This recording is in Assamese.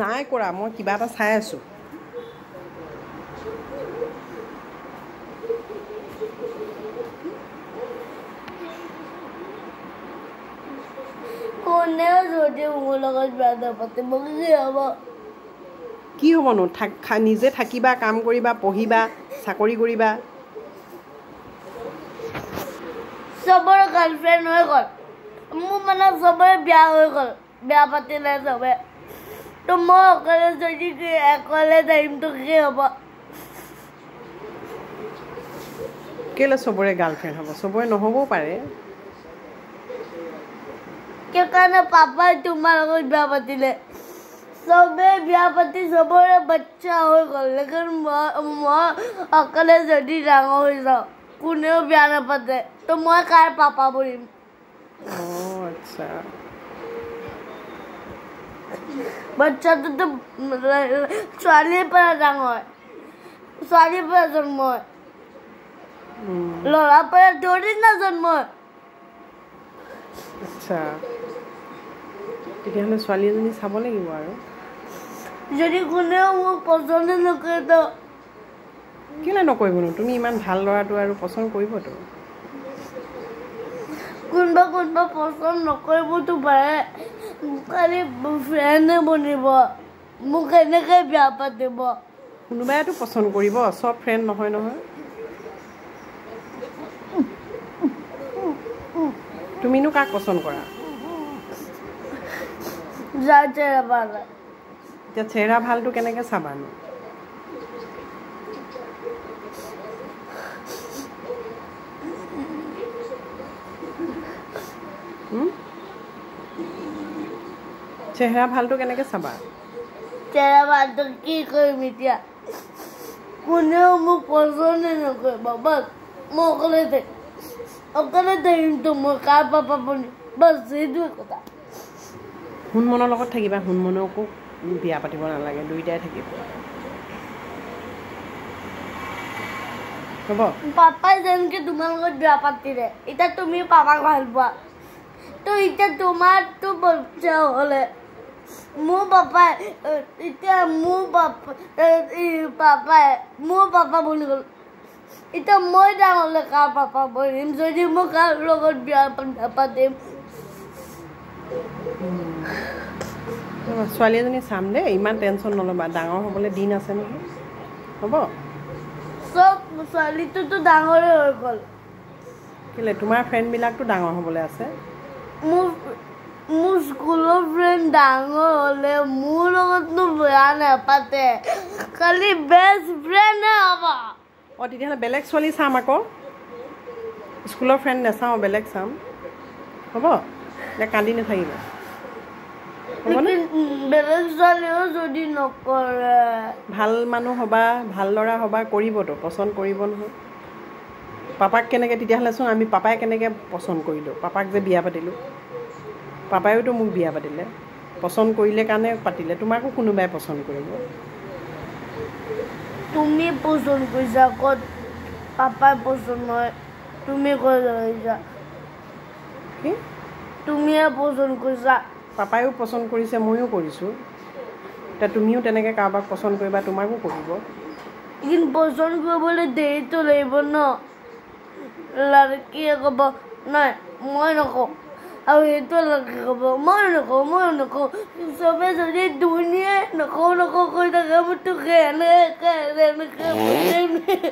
নাই কৰা, মই কিবা এটা চাই আছোঁ। কোনেও যদি মোৰ লগত বিয়া নাপাতে মোক কি হ'ব? কি হ'বনো, নিজে থাকিবা, কাম কৰিবা, পঢ়িবা, চাকৰি কৰিবা। চবৰে গাৰ্লফ্ৰেণ্ড হৈ গ'ল মোৰ, মানে চবৰে বিয়া হৈ গ'ল, বিয়া পাতিলে চবে। তো মই অকলে যদি অকলে থাকিম তো কি হ'ব? কেলে চবৰে গাৰ্লফ্ৰেণ্ড হ'ব? চবৰে নহ'বও পাৰে। সেইকাৰণে পাপাই তোমাৰ লগত বিয়া পাতিলে, চবে বিয়া পাতি চবৰে বাচ্চা হৈ গ'ল। লেকিন মই অকলে যদি ডাঙৰ হৈ যাওঁ, কোনেও বিয়া নাপাতে, তো মই কাৰ পাপা বনিম? আচ্ছা, বাচ্চাটোতো ছোৱালীৰ পৰা ডাঙৰ হয়, ছোৱালীৰ পৰা জন্ম হয়, ল'ৰাৰ পৰা ধৰি না জন্ম হয়। আচ্ছা, তেতিয়াহ'লে ছোৱালী এজনী চাব লাগিব। আৰু যদি কোনেও মোক পচন্দ নকৰে তো? কেলৈ নকৰিবনো? তুমি ইমান ভাল ল'ৰাটো আৰু পচন্দ কৰিবতো। কোনোবা কোনোবা পচন্দ নকৰিবতো পাৰে, খালি ফ্ৰেণ্ডে বনিব, মোক এনেকৈ বিয়া পাতিব। কোনোবাইতো পচন্দ কৰিব, চব ফ্ৰেণ্ড নহয় নহয়। তুমিনো কাক পচন্দ কৰা? যাৰ চেহেৰা ভাল। এতিয়া চেহেৰা ভালটো কেনেকৈ চাবানো? চেহেৰা ভালটো কেনেকৈ চাবা? চেহেৰা ভালটো কি কৰিম এতিয়া? কোনেও মোক পচন্দে নকৰিব, বাছ মই অকলে থাকিম, অকলে থাকিমতো মই কাৰ পাপা বনিম? বাছ সেইটোৱে কথা। সোণমনৰ লগত থাকিবা, সোণমনকো বিয়া পাতিব নালাগে, দুইটাই থাকিব হ'ব। পাপাই যেনেকৈ তোমাৰ লগত বিয়া পাতিলে, এতিয়া তুমি পাপাক ভাল পোৱা, তো এতিয়া তোমাৰতো বাচ্চা হ'লে মোৰ পাপাই, এতিয়া মোৰ পাপা পাপাই মোৰ পাপা বনি গ'ল। এতিয়া মই ডাঙৰ হ'লে কাৰ পাপা বনিম যদি মই কাৰ লগত বিয়া নাপাতিম? ছোৱালী এজনী চাম দেই, ইমান টেনশ্যন নল'বা, ডাঙৰ হ'বলৈ দিন আছে নহয়। হ'ব, চব ছোৱালীটোতো ডাঙৰে হৈ গ'ল। কেলৈ, তোমাৰ ফ্ৰেণ্ডবিলাকতো ডাঙৰ হ'বলৈ আছে। মোৰ স্কুলৰ ফ্ৰেণ্ড ডাঙৰ হ'লে মোৰ লগতনো বিয়া নাপাতে, খালি বেষ্ট ফ্ৰেণ্ডে হ'ব। অঁ, তেতিয়াহ'লে বেলেগ ছোৱালী চাম আকৌ, স্কুলৰ ফ্ৰেণ্ড নাচাওঁ, বেলেগ চাম। হ'ব, এতিয়া কান্দি নাথাকিবা। বেলেগ ছোৱালীও যদি নকৰে? ভাল মানুহ হ'বা, ভাল ল'ৰা হ'বা, কৰিবতো, পচন্দ কৰিব নহয়। পাপাক কেনেকৈ তেতিয়াহ'লেচোন আমি পাপাই কেনেকৈ পচন্দ কৰিলোঁ, পাপাক যে বিয়া পাতিলোঁ, পাপায়ওতো মোক বিয়া পাতিলে, পচন্দ কৰিলে কাৰণে পাতিলে, তোমাকো কোনোবাই পচন্দ কৰিব। তুমি পচন্দ কৰিছা ক'ত? পাপাই পচন্দ নহয়, তুমি কৈ লৈছা। কি? তুমিয়ে পচন্দ কৰিছা। পাপায়ো পচন্দ কৰিছে, ময়ো কৰিছোঁ। এতিয়া তুমিও তেনেকৈ কাৰোবাক পচন্দ কৰিবা, তোমাকো কৰিব। কিন্তু পচন্দ কৰিবলৈ দেৰিটো লাগিব ন। লাড়কীয়ে ক'ব নাই মই নকওঁ, আৰু সেইটো লাড়কী ক'ব মই নকওঁ, মই নকওঁ। চবে যদি দুনীয়াই নকওঁ নকওঁ কৈ থাকে, মোৰতো কেনেকৈ এনেকৈ।